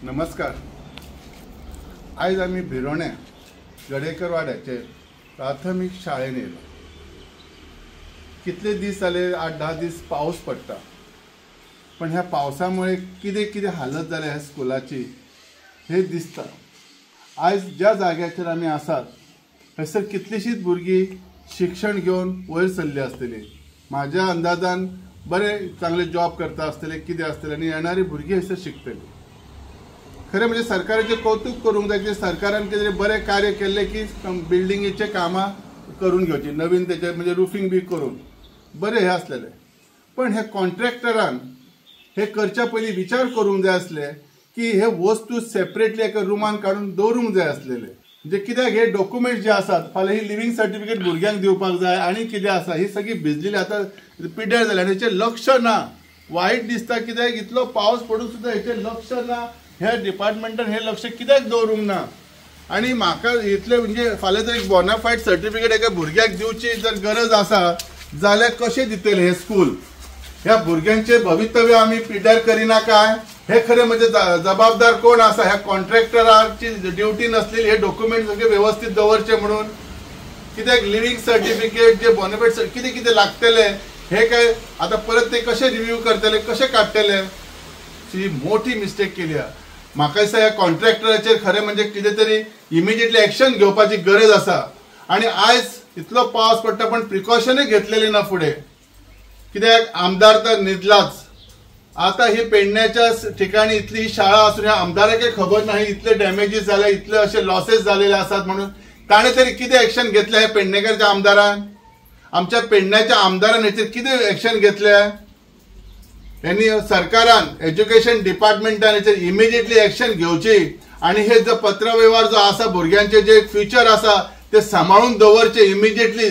नमस्कार. आयज आमी भिरोण्या गडेकर वाड्याचे प्राथमीक शाळेन येयला. कितले दीस जाले, 8-10 दीस पावस पडटा, पण ह्या पावसामुळे कितें कितें हालत जाल्या ह्या स्कुलाची हे दिसता. आयज ज्या जाग्याचेर आमी आसात थंयसर कितलीशींच भुरगीं शिक्षण घेवन वयर सरली आसतली. म्हाज्या अंदाजान बरे चांगले जॉब करता आसतले, कितें आसतले, आनी येणारी भुरगीं हयसर शिकतली. खरें म्हणजे सरकाराचें कौतुक करूंक जाय की सरकारान कितें तरी बरें कार्य केल्लें की बिल्डिंगेचें कामां करून घेवची, नवीन तेचे म्हणजे रुफींग बी करून बरें हें आसलेलें. पण हे कॉन्ट्रॅक्टरान हे करच्या पयलीं विचार करूंक जाय आसले की हे वस्तू सेपरेटली एका रुमान काडून दवरूंक जाय आसलेले. म्हणजे कित्याक हे डॉक्युमेंट्स जे आसात, फाल्यां ही लिव्हिंग सर्टिफिकेट भुरग्यांक दिवपाक जाय आनी कितें आसा, ही सगळी भिजलेली आतां पिड्ड्यार जाल्या आनी हेचें लक्ष ना. वायट दिसता कित्याक इतलो पावस पडून सुद्दां हेचें लक्ष ना, ह्या डिपार्टमेंटान हें लक्ष कित्याक दवरूंक ना. आनी म्हाका इतलें म्हणजे फाल्यां जर एक बोनाफायड सर्टिफिकेट एका भुरग्याक दिवची जर गरज आसा जाल्यार कशें दितलें हें स्कूल? ह्या भुरग्यांचें भवितव्य आमी पिड्ड्यार करिना काय? हे खरें म्हणजे जबाबदार कोण आसा? ह्या कॉन्ट्रॅक्टराची ड्युटी नासलेली हे डॉक्युमेंट सगळे वेवस्थीत दवरचे म्हणून. कित्याक लिव्हिंग सर्टिफिकेट जे बोनाफायड कितें कितें लागतलें हे काय आतां परत ते कशें रिव्यू करतले, कशें काडटले? ही मोठी मिस्टेक केली. म्हाका दिसता ह्या कॉन्ट्रॅक्टराचेर खरें म्हणजे कितें तरी इमिजिएटली एक्शन घेवपाची गरज आसा. आनी आयज इतलो पावस पडटा पण प्रिकॉशनूय घेतलेली ना फुडें. कित्याक आमदार तर न्हिदलाच. आतां ही पेडण्याच्या ठिकाणी इतली शाळा आसून ह्या आमदाराकय खबर नाही इतले डॅमेजीस जाले, इतले अशे लॉसेस जालेले आसात म्हणून ताणें तरी कितें एक्शन घेतलें ह्या पेडणेकरच्या आमदारान? आमच्या पेडण्याच्या आमदारान हेचेर कितें एक्शन घेतलें? यांनी सरकारान एज्युकेशन डिपार्टमेंटान हेचेर इमिजिएटली एक्शन घेवची आनी हे जो पत्रवेव्हार जो आसा भुरग्यांचे जे फ्युचर आसा ते सांबाळून दवरचे इमिजिएटली.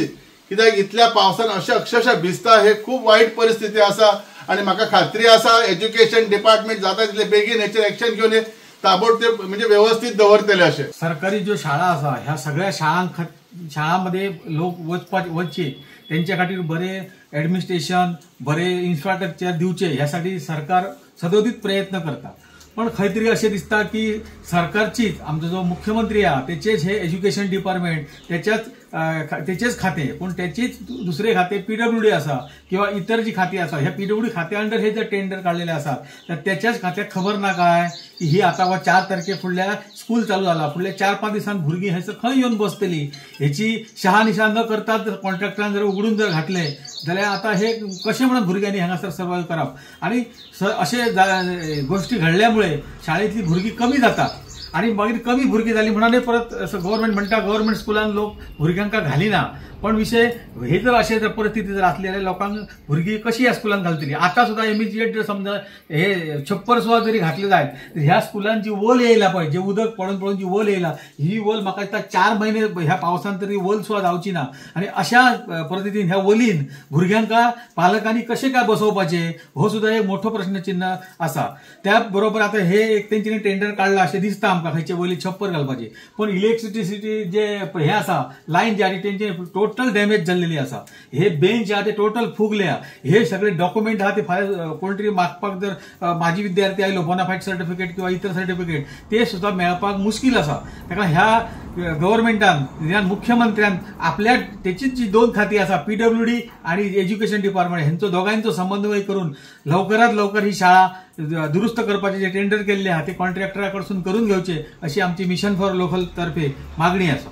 कित्याक इतल्या पावसान अशें अक्षरशः भिजता, हे खूब वायट परिस्थिती आसा. आनी म्हाका खात्री आसा एज्युकेशन डिपार्टमेंट जाता तितले बेगीन हेचेर एक्शन घेवन ताबडतोब म्हणजे व्यवस्थीत दवरतले. अशें सरकारी ज्यो शाळा आसा ह्या सगळ्या शाळांमध्ये लोक वचचे त्यांच्या खातीर बरे ॲडमिनिस्ट्रेशन, बरे इन्फ्रास्ट्रक्चर दिवचे ह्यासाठी सरकार सदोदित प्रयत्न करता. पण खंय तरी अशें दिसता की सरकारचीच आमचो जो मुख्यमंत्री आहा तेचेच हे एज्युकेशन डिपार्टमेंट तेचेच खाते, पूण तेचेच दुसरे खाते पीडब्ल्यूडी आसा किंवा इतर जी खाती आसा ह्या पीडब्ल्यूडी खात्या अंडर हे जर टेंडर काडलेले आसा तर त्याच्याच खात्याक खबर ना काय की ही आतां वा 4 तारखे फुडल्या स्कूल चालू जाला, फुडल्या 4-5 दिसान भुरगीं हयसर खंय येवन बसतली हेची शहानिशा न करता जर कॉन्ट्रॅक्टरान जर उगडून जर घातले जाल्यार आतां हे कशें म्हणून भुरग्यांनी हांगासर सर्वायव करप. आनी अशे गोश्टी घडल्यामुळे शाळेंतली भुरगीं कमी जातात आनी मागीर कमी भुरगीं जाली म्हणून परत गव्हर्मेंट म्हणटा गव्हर्मेंट स्कुलान लोक भुरग्यांक घालिना. पण विशय हे जर अशें जर परिस्थिती जर आसली जाल्यार लोकांक भुरगीं कशी ह्या स्कुलान घालतली? आतां सुद्दां इमिजिएट जर समजा हे छप्पर सुद्दां जरी घातले जायत तर ह्या स्कुलान जी वल येयला पळय, जे उदक पडून पडून जी वल येयला ही वल म्हाका दिसता 4 म्हयने ह्या पावसान तरी वल सुद्दां जावची ना. आनी अशा परिस्थितीन ह्या वलीन भुरग्यांक पालकांनी कशें काय बसोवपाचें हो सुद्दां एक मोठो प्रश्नचिन्ह आसा. त्या बरोबर आतां हे एक तेंच्यांनी टेंडर काडलां अशें दिसता आमकां खंयचे वयली छप्पर घालपाचें, पण इलेक्ट्रिसिटी जे हे आसा लायन जे आनी तेंचे टोटल डॅमेज जाल्लेली आसा. हे बेंच आहा ते टोटल फुगल्या, हे सगळे डॉक्युमेंट आहा ते फाल्यां कोण तरी मागपाक जर माजी विद्यार्थी आयलो बोनाफायड सर्टिफिकेट किंवा इतर सर्टिफिकेट ते सुद्दां मेळपाक मुश्कील आसा. ताका ह्या गव्हर्मेंटान ह्या मुख्यमंत्र्यान आपल्या तेचीच जी 2 खाती आसा पीडब्ल्यूडी आणि एज्युकेशन डिपार्टमेंट हेंचो दोगांचो समन्वय करून लवकरात लवकर ही शाळा दुरुस्त करपाचे जे टेंडर केल्ले आहा ते कॉन्ट्रॅक्टरा कडसून करून घेवचे अशी आमची मिशन फॉर लोकल तर्फे मागणी आसा.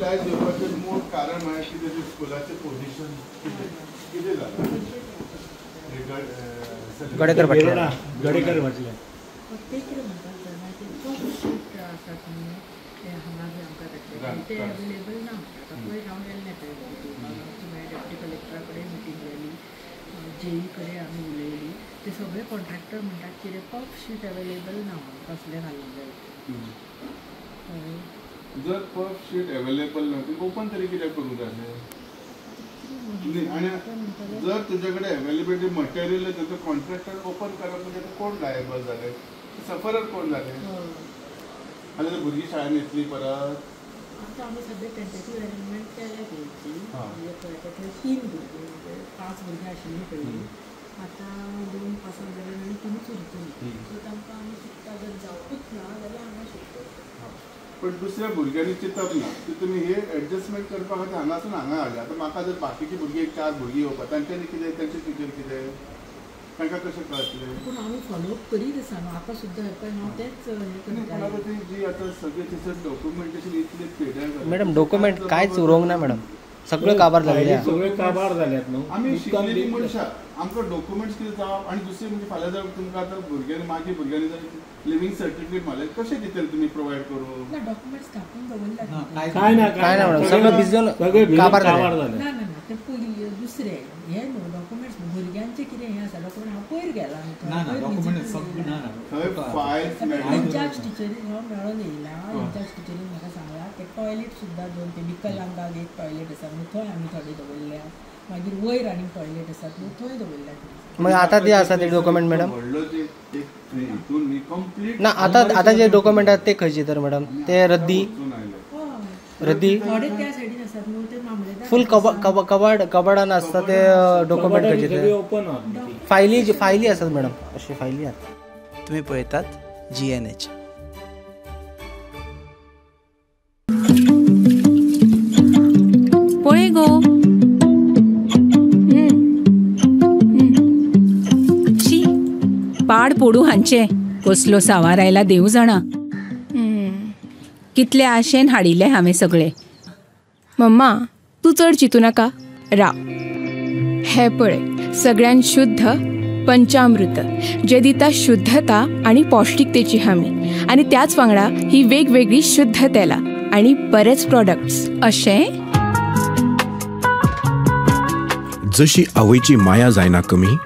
आयज येवपाचें मूळ कारण म्हळ्यार कितें तें स्कुलाचें पोजिशन कितें जालां गडेकर गडेकर म्हटलें ते कितें म्हणटात जाणा ते पफ शीट आसात न्ही ते हांगा बी आमकां घातले ते अवेलेबल ना म्हणटा. आतां पयर हांव गेल्लें थंय मागीर डेप्युटी कलेक्टरा कडेन मिटींग जाली, जेई कडेन आमी उलयली, ते सगळे कॉन्ट्रॅक्टर म्हणटात कितें पफ शीट अवेलेबल ना म्हणून कसलें घालूंक जाय तें. जर पफ शीट अवेलेबल ना ती ओपन तरी कित्याक करूंक जाय? आणि जर तुझ्याकडे अवेलेबिलिटी मटेरियल तांचो कॉन्ट्रॅक्टर ओपन करप म्हणजे कोण लायबल जाले, सफरर कोण जाले? आनी जर भुरगीं शाळेन येतली परत. आतां आमी सद्या टेंटेटीव अरेंजमेंट केल्या तेंची, म्हणजे 3 भुरगीं, म्हणजे 5 भुरगीं आशिल्लीं पयलीं, आतां 2 पासाक जाल्यार आनी 3च उरतलीं. सो तांकां आमी चिंतता जर जावपूच ना जाल्यार हांगा शिफ्ट करता. पण दुसऱ्या भुरग्यांनी चिंतप ना की तुमी हे एडजस्टमेंट करपा खातीर हांगासून हांगा हाडले. आतां म्हाका जर बाकीची भुरगीं एक 4 भुरगीं येवपा, तांच्यांनी कितें, तांचे टिचर कितें, तांकां कशें कळटलें? पूण आमी फॉलोअप करीत आसा न्हू आतां सुद्दां पळय हांव तेच हें करता. आतां ती जी आतां सगळें थंयसर डॉक्युमेंटेशन इतलें पेड्यार. मॅडम डॉक्युमेंट कांयच उरोंक ना मॅडम, सगळें काबार जाल्लें, सगळें काबार जाल्यात न्हू. आमी शिकलेलीं मनशां, आमकां डॉक्युमेंट्स कितें जावप. आनी दुसरें म्हणजे फाल्यां जर तुमकां आतां भुरग्यांनी, मागीर भुरग्यांनी जर लिव्हिंग सर्टिफिकेट मारलें, कशें दितले तुमी प्रोवायड करून? ना डॉक्युमेंट्स कापून दवरला. काय ना काय ना मॅडम, सगळें भिजून काबार जालें. ना ना ना, ते पयलीं दुसरें हे न्हू डॉक्युमेंट्स भुरग्यांचे कितें हें आसा डॉक्युमेंट हांव पयर गेला इनचार्ज टिचरीन हांव मेळोन येयला. इनचार्ज टिचरीन म्हाका सांगलां ते टॉयलेट सुद्दां 2 ते विकलांगाक एक टॉयलेट आसा न्हू, थंय आमी थोडे दवरल्या. मागीर वयर आनी टॉयलेट आसात न्हू, थंय दवरल्या. मागीर आतां जे आसा ते डॉक्युमेंट मॅडम ना, आतां आतां जे डॉक्युमेंट आसात ते खंयचे तर मॅडम? ते रद्दी रद्दी थोडे त्या सायडीन आसात न्हू, ते मामलेदार फूल कबाड कबाडान आसता ते डॉक्युमेंट खंयचे ते फायली फायली आसात मॅडम, अशी फायली आसात. तुम्ही पळयतात GNH. पळय गो, शी पाड पोडू हांचे, कसलो सावार आयला देव जाणा. कितले आशेन हाडिल्ले हांवें सगळे. मम्मा तूं चड चिंतू नाका, राव. हे पळय सगळ्यान शुद्ध पंचामृत, जे दिता शुद्धता आनी पौष्टिकतेची हमी, आनी त्याच वांगडा ही वेगवेगळी शुद्ध तेलां आनी बरेच प्रॉडक्ट्स. अशें? जशी आवयची माया जायना कमी,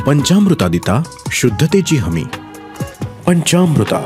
पंचामृता दिता शुद्धतेची हमी. पंचामृता.